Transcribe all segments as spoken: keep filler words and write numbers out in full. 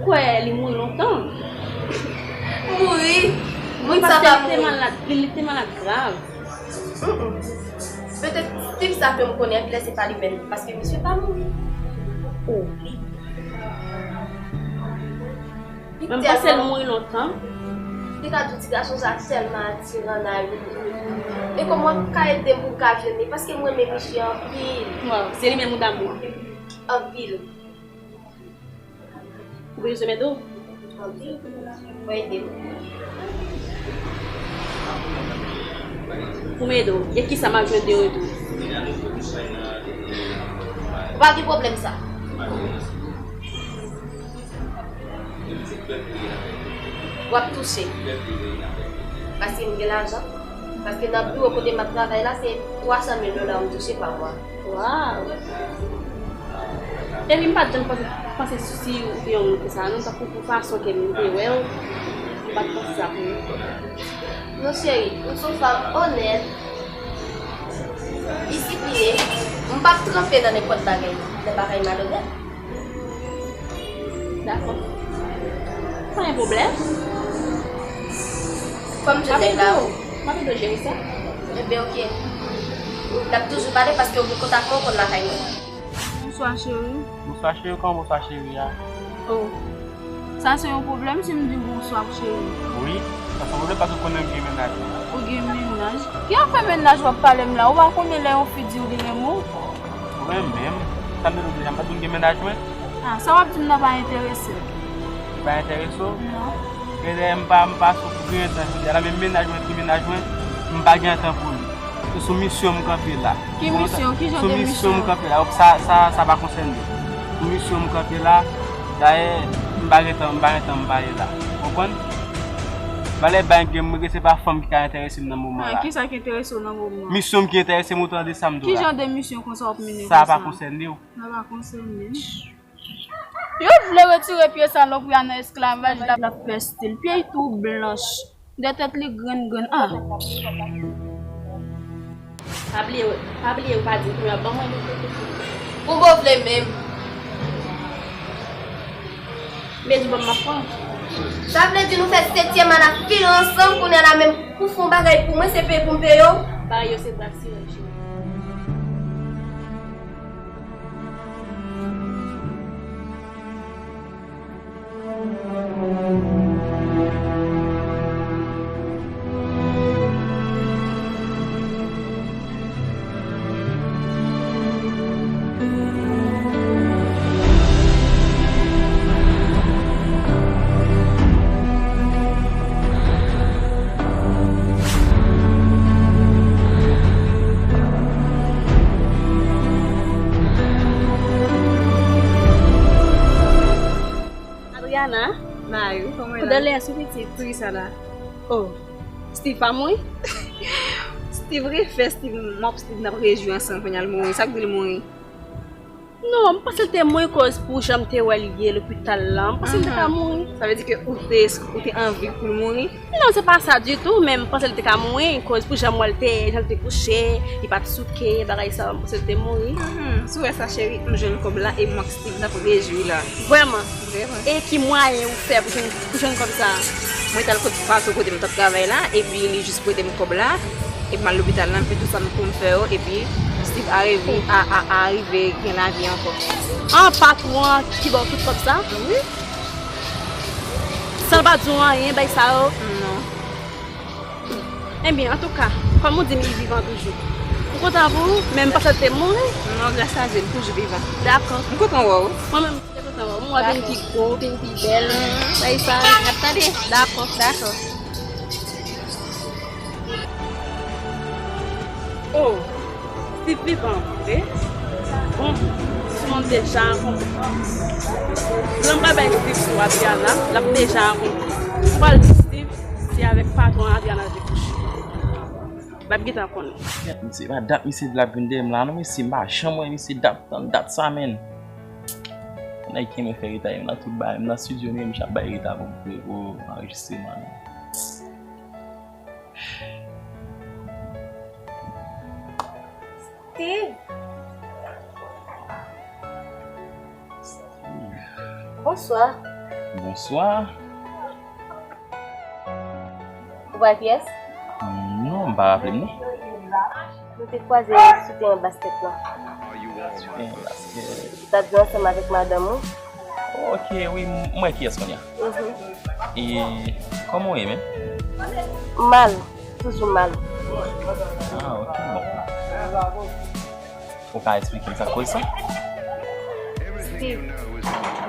Kwè li mouri lontan. Mouri? Moun sa pa mouri. Li te malad grav. Petèt Steve sa ke m konnen aklè se pa li menm, paske misye pa mouri. Oh. Mwen panse l mouri lontan. Li ka di ti gason sa tèlman atiran nan ri. E kòman w ka ede m pou m ka jwenn li? Paske m renmen misye anpil. Waw, se li menm ou damou an? Anpil. Ou bezwen m ede w? Anpil. Mwen ede m. Pou m ede w, e kisa m ap jwenn de retou? Ou pa gen pwoblèm sa. W ap touche. Paske m gen lajan. Paske nan biwo kote m ap travay la, se twa san mil dola m touche pa mwa. Waw! Epi m pa t janm panse, panse si ou te yon moun konsa non, tankou pou fason ke m te wè w, m pa t panse sa pou ou. Non cheri, ou se yon fanm onèt, disiplinen, m p ap tranpe nan nenpòt bagay, nan bagay malonèt. Dakò. Pa gen pwoblèm. Fò m jwenn nèg la wi. M ap ede w jere sa. Ebyen oke. N ap toujou pale paske ou gen kontak mwen, ou konn lakay mwen. Bonswa cheri. Bonswa cheri, kòman bonswa cheri a? Oh. Sa se yon pwoblèm si m di w bonswa cheri? Wi, sa se yon pwoblèm paske ou konnen m gen mennaj mwen. Ou gen mennaj? Ki afè mennaj w ap pale m la? Ou pa konnen lè yon fi di w li renmen w? Ou renmen m? Sa m te di w deja, m pa t di w m gen mennaj mwen? Ah, sa w ap di m nan pa enterese m. Li pa enterese w? Non. Genlè m pa, m pa sou pou gen tan jodi a la, men mennaj mwen ki mennaj mwen, m pa gen tan pou li. Se sou misyon m kanpe la. Ki misyon? Ki jan de misyon? Sou misyon m kanpe la. Sa, sa, sa pa konsène li. Sou misyon m kanpe la, dayè, m pa gen tan, m pa gen tan m pale la. Ou konprann? Valè bay gen mwen, se pa fanm ki ka enterese m nan moman la. Kisa ki enterese w nan moman? Misyon m ki enterese m, ou tande sa m di w la. Ki jan de misyon konsa w ap mennen konsa? Sa pa konsène w. Sa pa konsène m. Yo vle retire pye salopri a nan esklavaj la, l ap fè stil. Pye l tou blanch. De tèt li grenn grenn. Ah. Pa bliye, pa bliye ou pa di m konbyen w ap ban mwen. Pou bon vle menm. Men di ban m m ap pran. Sa vle di nou fè setyèm a n ap file ansanm kounye a la menm pou fè yon bagay pou mwen se peye pou m peye w? Bagay yo se bra sirèt cheri. Adriana. Mayou, kòman w ye la? Kondoleyans wi pitit. Poukisa la? Oh, Steve pa mouri? Steve refè, Steve mòp, Steve n ap rejwi ansanm kounye a l mouri. Sa k di l mouri? Non, m panse l te mouri koz pou jan m te wè l ye lopital la. M panse l te ka mouri. Sa vle di ke ou te, ou te anvi pou l mouri? Non, se pa sa ditou, men m panse l te ka mouri, koz pou jan m wè l te, jan l te kouche, li pa t souke, bagay sa, m panse l te mouri. Mhm. Si w wè sa, cheri, m jwenn kòb la e m ak Steve n ap rejwi la. Vrèman? Vrèman. E ki mwayen ou fè pou jwenn, pou jwenn kòb sa a? Mwen t al kot patwon kote m t ap travay la, epi li jis prete m kòb la, epi m al lopital la, m fè tout sa m pou m fè yo, epi Steve arive, a, a, a arive gen lavi ankò. An, patwon an ki ba w tout kòb sa? Wi. San l pa di w anyen, bay sa yo? Non. Ebyen, antouka, kòm ou di m li vivan toujou. M kontan pou ou, men m panse l te mouri. Non, gras a Dye, m toujou vivan. Dakò. M kontan wè w. Mwen menm, m te kontan wè w. M wè w vin pi gwo, w vin pi bèl. Bay sa. N ap tande. Dakò. Dakò. Oh. Steve vivan, wi. Bon, si mwen deja konprann. Lè m pa bay Steve sou Adriana, l ap deja konprann. M pral di Steve, se avèk patwon Adriana l te kouche. L ap gentan konnen. Gad misye, pa dat misye di l ap vin dèyè m la non, mesye, m pa janm wè misye dat, tann dat sa, menn. Nèg ki renmen fè reta, m nan tout bagay, m nan estidyo, men m ap bay reta pou, pou, pou anrejistreman, menn. Steve. Bonswa. Bonswa. Ou pa wè kiyès? Non, m pa raple m non. Nou te kwaze sou teren baskèt la. Sou teren baskèt. Ou t ap jwe ansanm avèk madanm ou? Ok, wi, m wè kiyès kounye a. Mhm. E kòman w ye menm? Mal, toujou mal. Ah, ok, bon. Ou ka eksplike m sa k koz sa? Steve,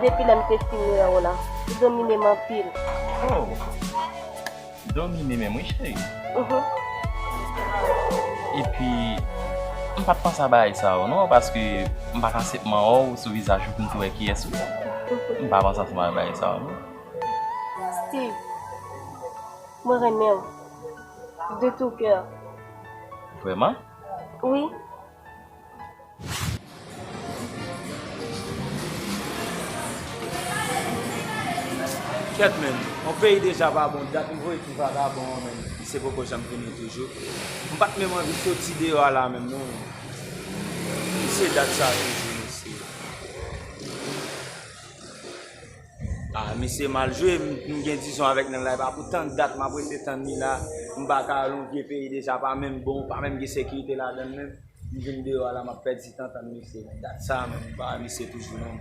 depi lè m te fin wè w la, ou domine m anpil. Oh, domine menm wi, cheri. Mhm. Epi, m pa t panse a bagay sa yo non, paske m pa ka senpman wè w sou vizaj ou pou m tou wè kiyès ou ye. M pa panse ansanm ak bagay sa yo non. Steve, mwen renmen w. De tout cœur. Vrèman? Wi. Kèt, menm. Yon peyi deja pa bon, dat m voye ti vagabon an, menm. Misye poko janm vini toujou. M pa t menm anvi soti deyò a la menm, non. Misye dat sa toujou, mesye. Ah, misye mal jwe, m, m gen dizon avèk nèg la, e pa pou tann dat m ap rete tann li la, m pa ka al yon vye peyi deja, pa menm bon, pa menm gen sekirite ladan l menm. M vin deyò a la, m ap pèdi tan tann misye. Dat sa menm, m pa wè misye toujou non.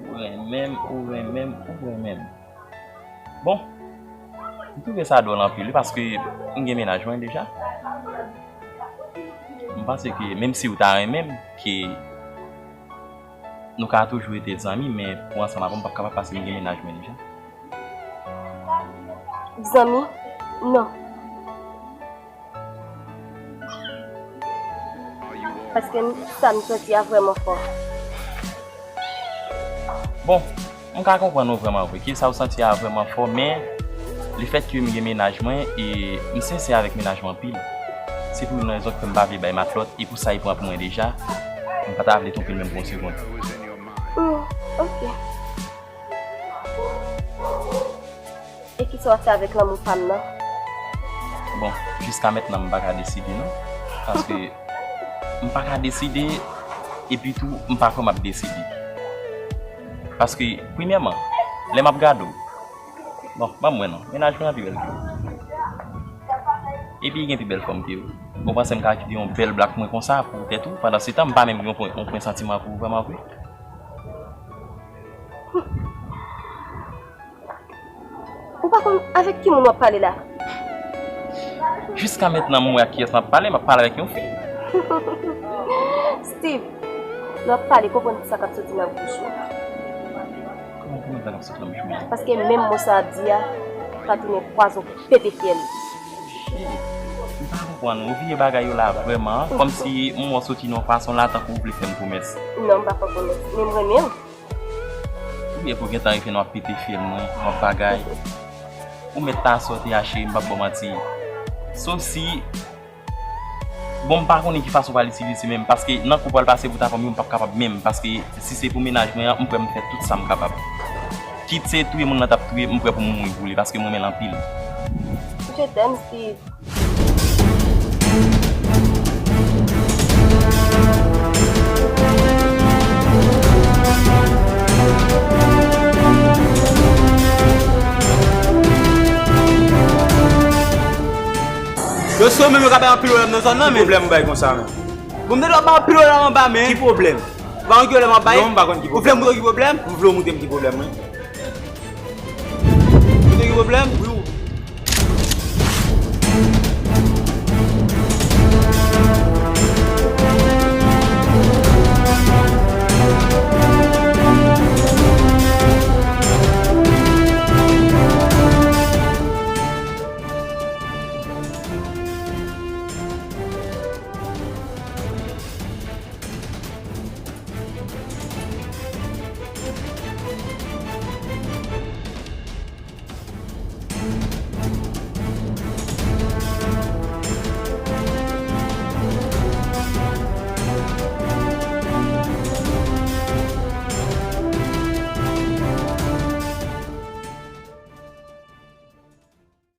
Ou renmen m, ou renmen m, ou renmen m. Bon, m twouve sa dwòl anpil wi, paske m gen mennaj mwen deja. M panse ke menm si w ta renmen m, ke nou ka toujou rete zanmi, men pou ansanm avè w, m p ap kapab paske m gen mennaj mwen deja. Zanmi? Non. Paske m, sa m santi a vrèman fò. Bon, m ka konprann ou vrèman vre. Ke sa w santi a vrèman fò, men lefètke m gen mennaj mwen e m sensè avèk mennaj mwen anpil. Se pou youn nan rezon k fè m pa vle bay matlòt e pou sa li pran pou mwen deja, m pa ta vle twonpe l menm pou yon segonn. Hmm, ok. E kisa w ap fè avèk lanmou pa m nan? Bon, jiska mentnan m pa ka deside non. Paske m pa ka deside, epi tou m pa kwè m ap deside. Paske, premyèman, lè m ap gade w, bon, ban m wè non, mennaj mwen an pi bèl ke w. Epi li gen pi bèl fòm ke w. Bon, ou panse m ka kite yon bèl blak mwen konsa pou tèt ou? Pandansetan, m pa menm gen yon pwen, yon pwen santiman pou ou vrèman vre. Ou pa konn avèk ki moun w ap pale la? Jiska mentnan, m wè ak kiyès m ap pale, m ap pale avèk yon fi. Steve, lè w ap pale, konprann sa k ap soti nan bouch ou. Kòman konprann sa k ap soti nan bouch mwen? Paske menm mo sa w ap di a, ka tounen pwazon pete fyèl. Shit, m pa konprann. Ou vye bagay yo la vrèman, kòmsi m wè w soti nan yon fason la tankou w vle fè m pwomès. Non, m pa fè w pwomès, men m renmen w. Ou byen pou gentan rive nan w ap pete fyèl mwen, w ap bagay. Ou mèt ta sòti a cheri, m p ap ba w manti. Sof si, bon, m pa konnen ki fason w pral itilize menm, paske nan kou pral pase pou ta fè m yo, m p ap kapab menm, paske si se pou mennaj mwen an, m prè m fè tout sa m kapab. Kit se touye moun nan t ap touye, m prè pou m mouri pou li, paske m renmen l anpil. Je t'aime, Steve. Yo sou menm yo ka bay anpil pwoblèm nan zòn nan, men. Ki pwoblèm ou bay konsa, men? Bon, m te dwe bay anpil pwoblèm anba, men. Ki pwoblèm? Ou pa konn ki pwoblèm w ap bay? Non, m pa konn ki pwoblèm. Ou vle m montre w ki pwoblèm? M vle w montre m ki pwoblèm, wi. Montre ki pwoblèm? Wi,